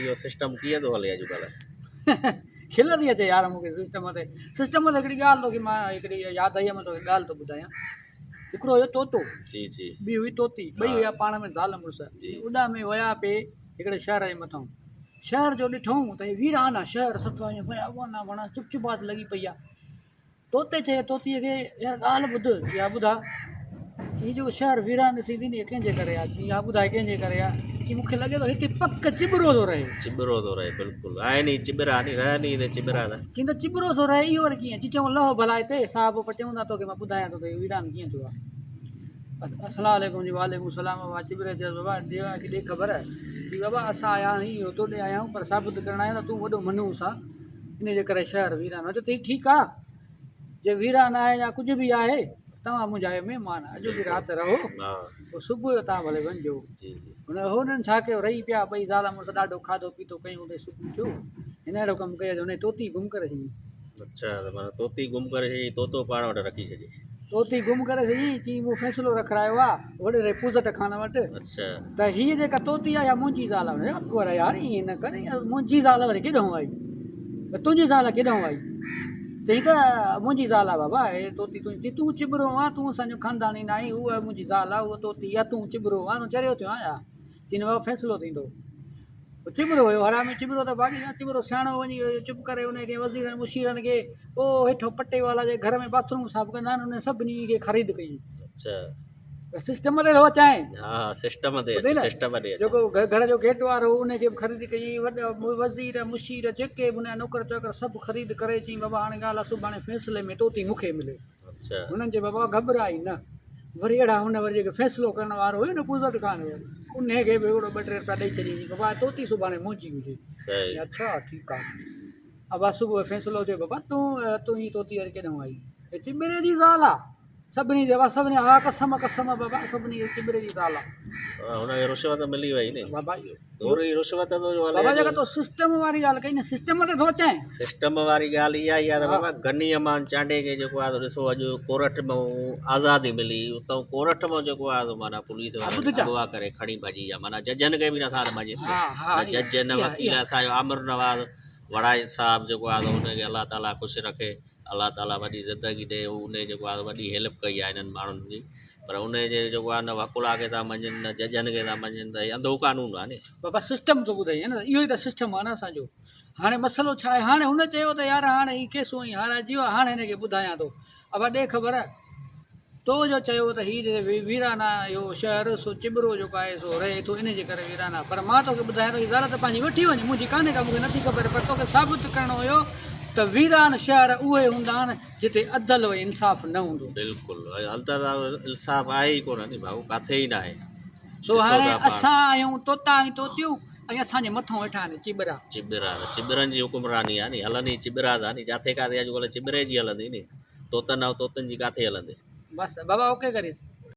اهو سسٽم ڪيئن ٿو هلي اڄڪلهه؟ کل ٿي اچي يار مون کي سسٽم تي. سسٽم تي هڪڙي ڳالهه توکي مان هڪڙي ياد آئي آهي مان توکي ڳالهه ٿو ٻڌايان. هڪڙو هيو طوطو، جي جي. ٻي هئي طوطي، ٻئي هيا پاڻ ۾ زال مڙس. اڏامي ويا پئي هڪڙي شهر جي مٿئون. شهر جو ڏٺئون ته هي ويران آ شهر صفا ائين بيابان آ وڻ چپ چپات لڳي پئي آ. طوطي چيو طوطي کي يار ڳالهه ٻڌ، چي ها ٻڌاء. چي هي جيڪو شهر ويران ڏسين ٿي نه هي ڪنهن جي ڪري آ؟ چي ها ٻڌاء ڪنهن جي ڪري آ؟ چي مون کي لڳي ٿو هتي پڪ چٻرو ٿو رهي. چٻرو ٿو رهي بلڪل آهن ئي چٻرا ني رهن ئي هتي چٻرا ته. چي ته چٻرو ٿو رهي اهو وري ڪيئن؟ چي چڱو لهو ڀلا هتي ساهه پوء پٽيون ٿا توکي مان ٻڌايان ٿو ته هي ويران ڪيئن ٿيو آ. السلام عليڪم جي وعليڪم السلام بابا چٻري چيس بابا ڏي خبر چي بابا اسان آيا آهيون اهو توڏي آيا آهيون پر ثابت ڪرڻ آيا آهيون ته تون وڏو منحوس آ. انهيء جي ڪري شهر ويران هو. چيو ته هي ٺيڪ آ، جي ويران آهي يا ڪجهه به آهي، توهان منهنجا آهيو مهمان، اڄوڪي رات رهو، پوء صبح جو توهان ڀلي وڃجو. هنن ڇا ڪيو، رهي پيا، ٻئي زال مڙس ڏاڍو کاڌو پيتو ڪيون ته صبح ٿيو، هن اهڙو ڪم ڪيو جو هن جي طوطي گم ڪري ڇڏي. اڇا ته معنيٰ طوطي گم ڪري ڇڏي، طوطو پاڻ وٽ رکي ڇڏي. طوطي گم ڪري ڇڏي، چيائين مون فيصلو رکرايو آ وڏيري پوزٽ خان وٽ ته هيء جيڪا طوطي آ اها منهنجي زال آ. اڪبر يار ائين نه ڪر يار منهنجي زال وري ڪيڏانهن آئي؟ تنهنجي زال ڪيڏانهن آئي؟ چيائين ته منهنجي زال آ بابا هي طوطي تنهنجي. چيائين تون چٻرو آن تون اسان جو خانداني نه آهين هوء منهنجي زال آ هوء طوطي آ تون چٻرو آن تون چريو ٿيو آهين ڇا؟ چيائين نه بابا فيصلو ٿيندو. چٻرو هيو حرامي چٻرو ته باقي ڇا چٻرو سياڻو وڃي چپ ڪري ان کي وزيرن مشيرن کي او هيٺو پٽيوالا جي گهر ۾ باٿ روم صاف ڪندا آهن انهن سڀني کي خريد ڪئي. اڇا سسٽم تي ٿو اچائين. ها سسٽم تي اچ سسٽم تي اچ. جيڪو گهر جو گيٽ وارو هو ان کي به خريد ڪئي وڏا وزير مشير جيڪي به ان جا نوڪر چاڪر سڀ خريد ڪري چئي بابا هاڻي ڳالهه آ سڀاڻي فيصلي ۾ توتي مون کي ملي. هنن چيو بابا گهٻراء ئي نه. وري اهڙا هن وري جيڪو فيصلو ڪرڻ وارو هيو نه پوزٽ خان وري انهي کي به هڪڙو ٻه ٽي رپيا ڏئي ڇڏيائين بابا توتي سڀاڻي منهنجي هجي. چيائين اڇا ٺيڪ آ. ابا صبح جو فيصلو ٿيو بابا تون تون هي توتي وري ڪيڏانهن آئي. هي چٻري جي زال آ. سڀني چيو بابا سڀني ها قسم قسم بابا سڀني کي چٻري جي زال آ. هن کي رشوت ملي وئي ني. بابا اهو ٿوري رشوت ٿو جو هلي. بابا جيڪا تو سسٽم واري ڳالهه ڪئي نه سسٽم تي ٿو اچين. سسٽم واري ڳالهه اها ئي آهي ته بابا غني امان چانڊيي کي جيڪو آهي سو ڏسو اڄ ڪورٽ مان آزادي ملي اتان ڪورٽ مان جيڪو آهي سو معنيٰ پوليس وارن اغوا ڪري کڻي ڀڄي ويا معنيٰ ججن کي به نٿا مڃين نه جج نه وڪيل اسان جو عامر نواز وڙائچ صاحب جيڪو آهي سو ان کي الله تعاليٰ خوش رکي الله تعاليٰ وڏي زندگي ڏي هو انهي جيڪو آهي وڏي هيلپ ڪئي آهي انهن ماڻهن جي پر انهي جي جيڪو آهي نه وڪلا کي ٿا مڃين نه ججن کي ٿا مڃين ته هي انڌو قانون آهي ني. بابا سسٽم ٿو ٻڌائين نه اهو ئي ته سسٽم آهي نه اسان جو هاڻي مسئلو ڇا آهي هاڻي هن چيو ته يار هاڻي هي ڪيس هونئن ئي هارائجي ويو آهي هاڻي هن کي ٻڌايان ٿو ابا ڏي خبر تو جو چيو ته هي ويران آهي اهو شهر سو چٻرو جيڪو آهي سو رهي ٿو انهي جي ڪري ويران آهي پر مان توکي ٻڌايان ٿو هي ضرورت پنهنجي وٺي وڃ منهنجي ڪانهي ڪا مون کي نٿي خبر پر توکي ثابت ڪرڻو هيو ته ويران شهر اهي هوندا آهن جتي عدل ۽ انصاف نه هوندو. بلڪل عدل ۽ انصاف آهي ئي ڪونه ني ڀائو ڪاٿي ئي ناهي. سو هاڻي اسان آهيون طوطا ۽ طوطيون ۽ اسان جي مٿون ويٺا آهن چٻرا. چٻرا ته چٻرن جي حڪمراني آهي ني هلن ئي چٻرا ٿا ني جاٿي ڪاٿي اڄڪلهه چٻري جي هلندي ني طوطن ۽ طوطن جي ڪاٿي هلندي. بس بابا اوڪي ڪريس.